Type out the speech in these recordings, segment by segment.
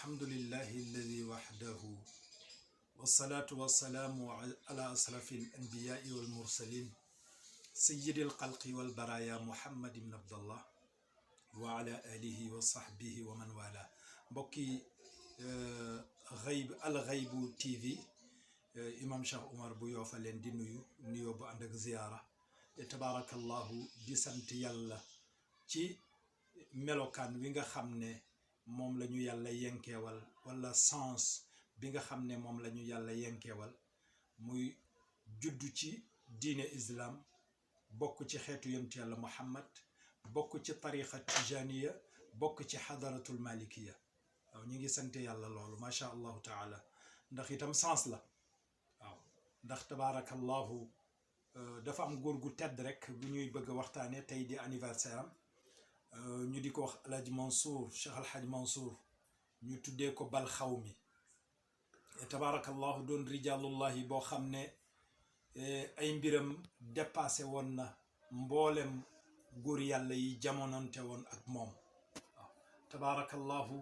الحمد لله الذي وحده والصلاة والسلام على أشرف الأنبياء والمرسلين سيد الخلق والبرايا محمد بن عبد الله وعلى آله وصحبه ومن والاه بوكي غيب الغيب تي في إمام شيخ عمر بو يوفا لين دي نيو بو عندك زيارة تبارك الله دي سانت يالا ci melokaan wi nga xam ne moom la ñu yàlla yenkeewal wala sens bi nga xam ne moom la ñu yàlla yenkeewal muy juddu ci diine islam bokk ci xeetu yonent yàlla muhammad bokk ci tariqa tijaniya bokk ci xadaratul malikiya waaw ñu ngi sant yàlla loolu macha allahu taala ndax itam sens la waaw ndax tabaarakallahu dafa am góor gu tedd rek bu ñuy bëgg a waxtaane tey di anniversaire am ñu di ko wax alhaji Mansour Cheikh alhaji Mansour ñu tuddee ko bal xaw mi tabaarakallahu doon rijalullahi boo xam ne ay mbiram dépassé woon na mboolem góor yàlla yi jamononte woon ak moom waaw tabaarakallahu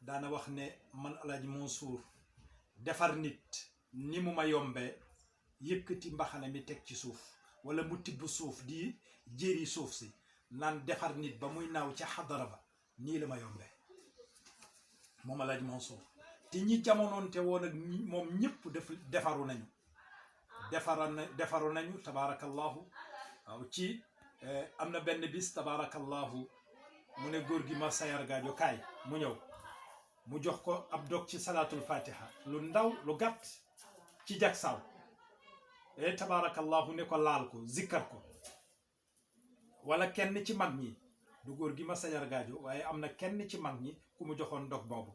daana wax ne man alhaji Mansour defar nit ni mu ma yombee yëkkati mbaxana mi teg ci suuf wala mu tibb suuf di jéeri suuf si naan defar nit ba muy naaw ca xadara ba nii la ma yombee moom alhaji Mansour te ñi jamonoonte woon ak moom ñëpp defaru nañu tabaarakallahu waaw ci am na benn bis tabaarakallahu mu ne góor gi ma sayar gaajo kaay mu ñëw mu jox ko ab dog ci salaatul fatiha lu ndaw lu gàtt ci jag saw tabaarakallahu ne ko laal ko zikkar ko wala kenn ci mag ñi du góor gi ma sañar gaajo waaye am na kenn ci mag ñi ku mu joxoon dog boobu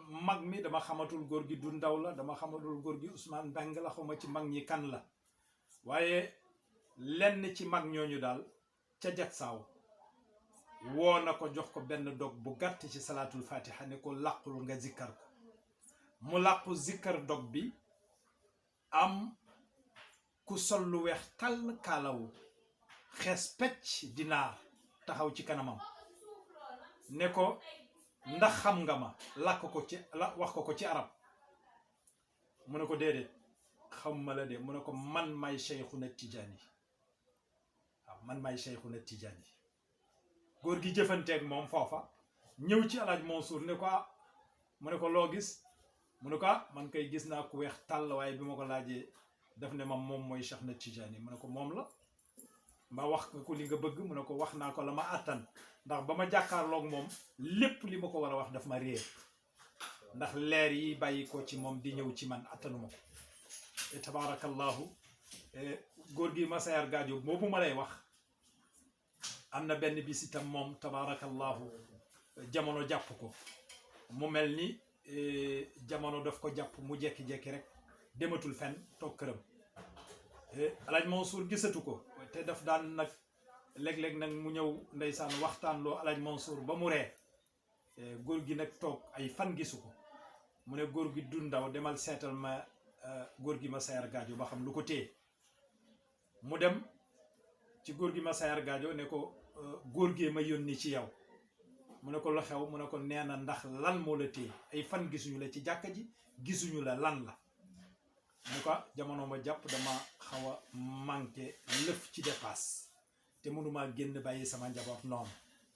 mag mi dama xamatul góor gi du ndaw la dama xamatul góor gi Ousmane Beng la xawma ci mag ñi kan la waaye lenn ci mag ñooñu daal ca jag saaw woo na ko jox ko benn dog bu gàtt ci salaatul fatiha ne ko làqul nga zikkar ko mu làqu zikkar dog bi am ku sol lu weex tàll kaalawu xees pecc dinaar taxaw ci kanamam ne ko ndax xam nga ma wax ko ci arab mu ne ko déedéet xam ma la de mu ne ko man may Cheikhuna Tijaani waaw man may Cheikhuna Tijaani góor gi jëfanteeg moom foofa ñëw ci alhaji Mansour ne ko mu ne ko loo gis mu ne ko man kay gis naa ku weex tàll waaye bi ma ko laajee daf ne ma moom mooy Cheikh na Tijaani mu ne ko moom la ma wax ko li nga bëgg mu ne ko wax naa ko la ma àttan ndax ba ma jàkkaarloog moom lépp li ma ko war a wax daf ma réer ndax leer yi bàyyi ko ci moom di ñëw ci man attanuma ko et tabaarakallahu góor gi ma sayar gaajo boobu ma lay wax am na benn bis itam moom tabaarakallahu jamono jàpp ko mu mel ni jamono daf ko jàpp mu jekki-jekki rek dematul fenn toog këram alhaji Mansour gisatu ko te daf daan nag léeg-léeg nag mu ñëw ndeysaan waxtaan loo alhaji Mansour ba mu ree góor gi nag toog ay fan gisu ko mu ne góor gi du ndaw demal seetal ma góor gi ma sayar gaajo ba xam lu ko téye mu dem ci góor gi ma sayar gaajo ne ko góor gee ma yónni ci yow mu ne ko lu xew mu ne ko nee na ndax lan moo la téye ay fan gisuñu la ci jàkka ji gisuñu la lan la mu ko jamono ma jàpp dama xaw a manqué lëf ci dépasse te mënumaa génn bàyyi sama njaboot noonu